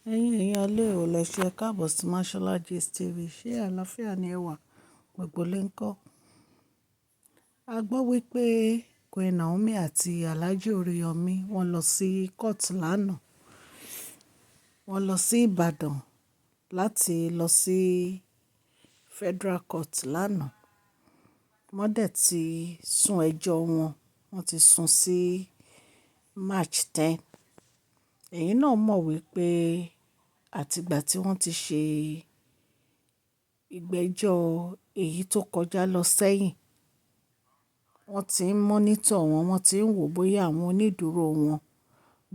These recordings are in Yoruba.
Ẹ̀yin èèyàn ilé ò lè ṣe káàbọ̀ sí Mashola Gist TV. Ṣé àlàáfíà ni ẹ wà? Gbogbo lè ń kọ́. A gbọ́ wípé Queen Naomi àti Alhaji Oriyomi wọ́n lọ sí court lánàá. Wọ́n lọ sí Ìbàdàn láti lọ sí Federal Court lánàá. Wọ́n dẹ̀ ti sún ẹjọ́ wọn, wọ́n ti sún sí March 10. Ẹ̀yin náà mọ̀ wípé àti ìgbà tí wọ́n ti ṣe ìgbẹ́jọ́ èyí tó kọjá lọ sẹ́yìn, wọ́n ti ń monitor wọn, wọ́n ti ń wò bóyá àwọn onídùúró wọn,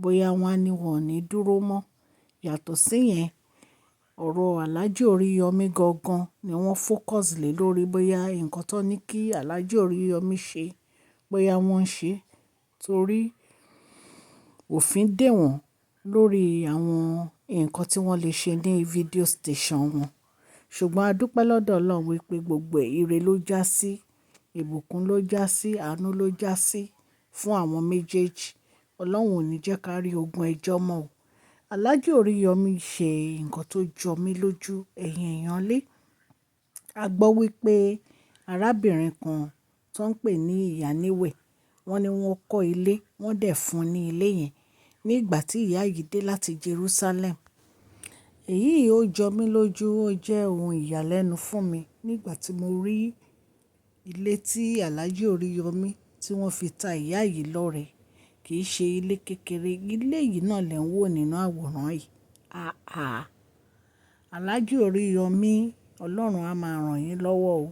bóyá wọ́n á ní wọ́n ò ní dúró mọ́. Yàtọ̀ sí yẹn, ọ̀rọ̀ Alhaji Oriyomi gangan ni wọ́n focus lé lórí, bóyá nǹkan tó ní kí Alhaji Oriyomi ṣe, bóyá wọ́n ń ṣe, torí òfin dè wọ́n lórí àwọn nǹkan tí wọ́n lè ṣe ní video station wọn. Ṣùgbọ́n a dúpẹ́ lọ́dọ̀ Ọlọ́run wípé gbogbo ire ló jásí, ìbùkún ló jásí, àánú ló jásí fún àwọn méjèèjì. Ọlọ́run ò ní jẹ́ ká rí ogun ẹjọ́ mọ́ o. Alhaji Oriyomi ṣe nǹkan tó jọ mí lójú, ẹ̀yin èèyàn lé. A gbọ́ wípé arábìnrin kan tó ń pè ní Ìyá Níwẹ̀, wọ́n ní wọ́n kọ́ ilé, wọ́n dẹ̀ fún un ní ilé yẹn ní ìgbà tí ìyá yìí dé láti Jerusalem. Èyí ó jọ mí lójú, ó jẹ́ ohun ìyàlẹ́nu fún mi nígbà tí mo rí ilé tí Alhaji Oriyomi tí wọ́n fi ta ìyá yìí lọ́rẹ. Kì í ṣe ilé kékeré, ilé yìí náà lẹ̀ ń wò nínú àwòrán yìí. Àà, Alhaji Oriyomi, Ọlọ́run á máa ràn yín lọ́wọ́ o.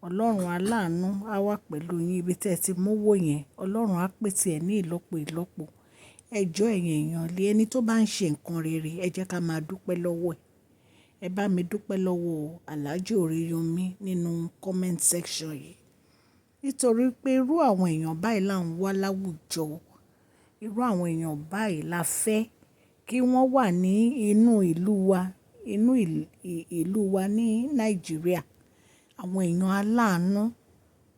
Ọlọ́run aláàánú á wà pẹ̀lú yín ibi tí ẹ ti mú owó yẹn. Ọlọ́run á pèsè ẹ ní ìlọ́po ìlọ́po. Ẹ jọ ẹ̀yin èèyàn lé ẹni tó bá ń ṣe nǹkan rere, ẹ jẹ́ ká máa dúpẹ́ lọ́wọ́ ẹ̀. Ẹ bá mi dúpẹ́ lọ́wọ́ Alhaji Oriyomi nínú comment section yìí. Nítorí pé irú àwọn èèyàn báyìí là ń wá láwùjọ. Irú àwọn èèyàn báyìí la fẹ́ kí wọ́n wà ní inú ìlú wa, inú ìlú wa ní Nàìjíríà. Àwọn èèyàn aláàánú,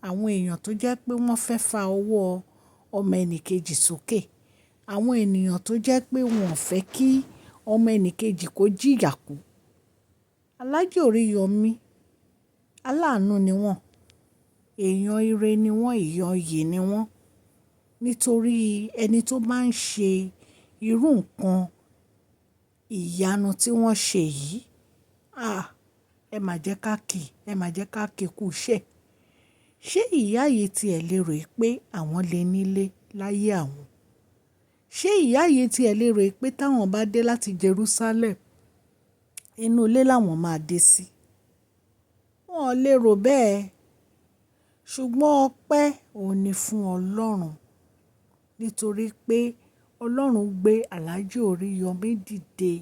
àwọn èèyàn tó jẹ́ pé wọ́n fẹ́ fa ọwọ́ ọmọ ẹnì kejì sókè. Àwọn ènìyàn tó jẹ́ pé wọ́n ò fẹ́ kí ọmọ ẹnì kejì kó jìyà kú. Alhaji Oriyomi, aláàánú ni wọ́n. Èèyàn ire ni wọ́n, èèyàn iyì ni wọ́n. Nítorí ẹni tó bá ń ṣe irú nǹkan ìyanu tí wọ́n ṣe yìí, àá, ẹ má jẹ́ ká kì, ẹ má jẹ́ ká kí kú iṣẹ́. Ṣé ìyá yìí tí ẹ lè rò pé àwọn lè nílé láyé àwọn? Ṣé ìyá yìí tí ẹ lè rò pé táwọn bá dé láti Jerusalem, inú ilé làwọn máa dé sí? Wọn ò lè rò bẹ́ẹ̀. Ṣùgbọ́n ọpẹ́ òun ní fún Ọlọ́run. Nítorí pé Ọlọ́run gbé Alhaji Oriyomi dìde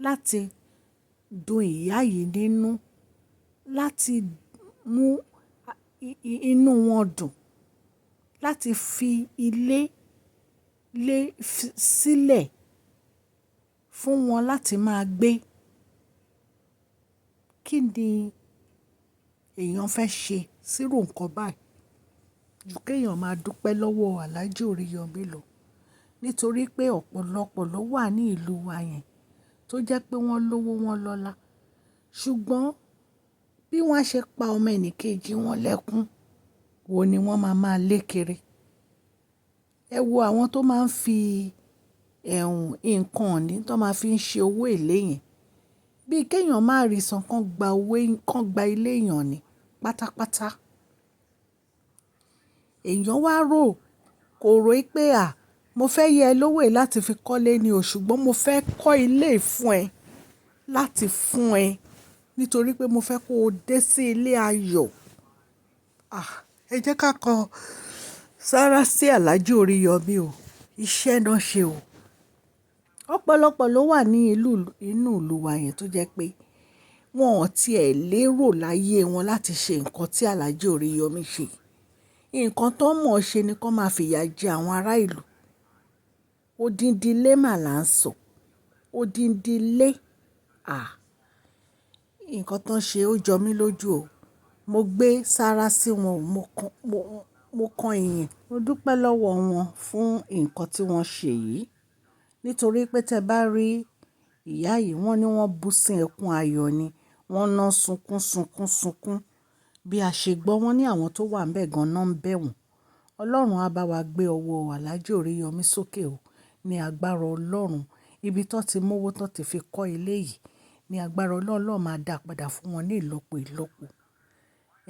láti dun ìyá yìí nínú, láti mú inú wọn dùn, láti fi ilé lé sílẹ̀ fún wọn láti máa gbé. Kí ni èèyàn fẹ́ ṣe sírù nǹkan báyìí? Ju kí èèyàn máa dúpẹ́ lọ́wọ́ Alhaji Oriyomi lọ. Nítorí pé ọ̀pọ̀lọpọ̀ ló wà ní ìlú wa yẹn tó jẹ́ pé wọ́n lówó wọn lọ́lá. Ṣùgbọ́n bí wọ́n ṣe pa ọmọ ẹnì kejì wọn lẹ́kún, wo ni wọ́n máa máa lé kiri. Ẹ wo àwọn tó máa ń fi ẹ̀hún nǹkan òní tó máa fi ń ṣe owó èlé yẹn. Bí kí èèyàn má rí san kán gba owó, kán gba ilé èèyàn ní pátápátá. Èèyàn wá rò, kò rò pé à, mo fẹ́ yẹ ẹ lówó yìí láti fi kọ́lé ni o, ṣùgbọ́n mo fẹ́ kọ́ ilé fún ẹ láti fún ẹ nítorí pé mo fẹ́ kó o dé sí ilé ayọ̀. Ah, ẹ jẹ́ ká kọ sára sí Alhaji Oriyomi o. Iṣẹ́ náà ṣe o. Ọ̀pọ̀lọpọ̀ ló wà ní ìlú, inú ìlú wa yẹn tó jẹ́ pé wọ́n ò tí è lérò láyé wọn láti ṣe nǹkan tí Alhaji Oriyomi ṣe. Nǹkan tó mọ̀ ṣe ni kó máa fìyà jẹ àwọn ará ìlú. Odindi ilé mà là ń sọ. Odindi ilé. À, nǹkan tó ń ṣe ó jọ mí lójú o. Mo gbé sára sí wọn, mo kan ìyìn. Mo dúpẹ́ lọ́wọ́ wọn fún nǹkan tí wọ́n ṣe yìí. Nítorí pé tí ẹ bá rí Ìyá yìí wọ́n ní wọ́n bú sí ẹkún ayọ̀ ni. Wọ́n ná sunkún, sunkún, sunkún. Bí a ṣe gbọ́, wọ́n ní àwọn tó wà níbẹ̀ gan-an ń bẹ̀ wọ́n. Ọlọ́run á bá wa gbé ọwọ́ Alhaji Oriyomi sókè o. Ní agbára Ọlọ́run, ibi tó ti mú owó tó ti fi kọ́ ilé yìí, ní agbára Ọlọ́run, Ọlọ́run máa dá padà fún wọn ní ìlọ́po ìlọ́po.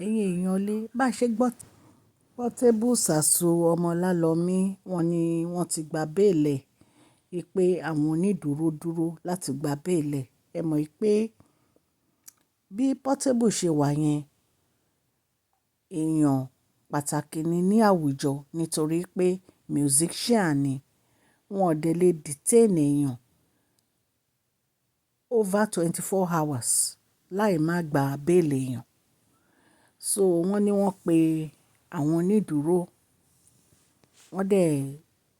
Ẹ̀yin èèyàn lé, bá ṣe gbọ́ Portable Sasu ọmọ Lálọ́mí, wọ́n ní wọ́n ti gba bail ẹ̀, wípé àwọn onídùúró dúró láti gba bail ẹ̀. Ẹ mọ̀ pé bí Portable ṣe wà yẹn, èèyàn pàtàkì ni ní àwùjọ nítorí pé musician ni. Wọn ò dẹ̀ lè detain èèyàn over 24 hours láì má gba bail èèyàn. So wọ́n ní wọ́n pe àwọn onídùúró, wọ́n dẹ̀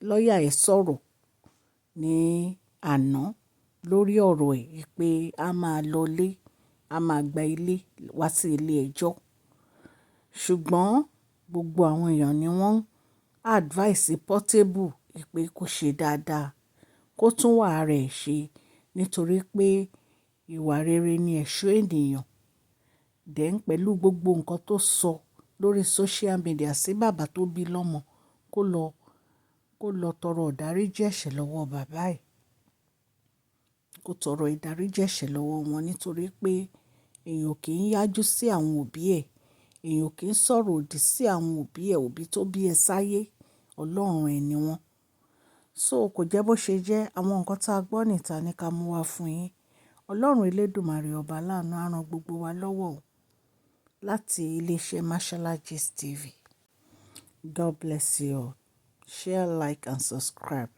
lọ́ọ̀yà ẹ̀ sọ̀rọ̀ ní àná lórí ọ̀rọ̀ ẹ̀ pé a máa lọlé, a máa gba ilé wá sí ilé ẹjọ́. Ṣùgbọ́n gbogbo àwọn èèyàn ni wọ́n advice Portable pé kó ṣe dáadáa, kó tún ìwà rẹ̀ ṣe nítorí pé ìwà rere ni ẹ̀ṣọ́ ènìyàn. Then pẹ̀lú gbogbo nǹkan tó sọ lórí social media sí bàbá tó bí lọ́mọ, kó lọ tọrọ ìdáríjì ẹ̀ṣẹ̀ lọ́wọ́ bàbá ẹ̀. Kó tọrọ ìdáríjì ẹ̀ṣẹ̀ lọ́wọ́ wọn nítorí pé èèyàn kì í yájú sí àwọn òbí ẹ̀. Èèyàn kì í sọ̀rọ̀ òdì sí àwọn òbí ẹ̀, òbí tó bí ẹ sáyé, Ọlọ́run ẹ ni wọ́n. So kò jẹ́ bó ṣe jẹ́, àwọn nǹkan tí a gbọ́ níta ní ká mú wá fún yín. Ọlọ́run elédùmarè ọba aláàánú á ran gbogbo wa lọ́wọ́ o láti ilé-iṣẹ́ Mashola Gist TV. God bless you all. Share, like and subscribe.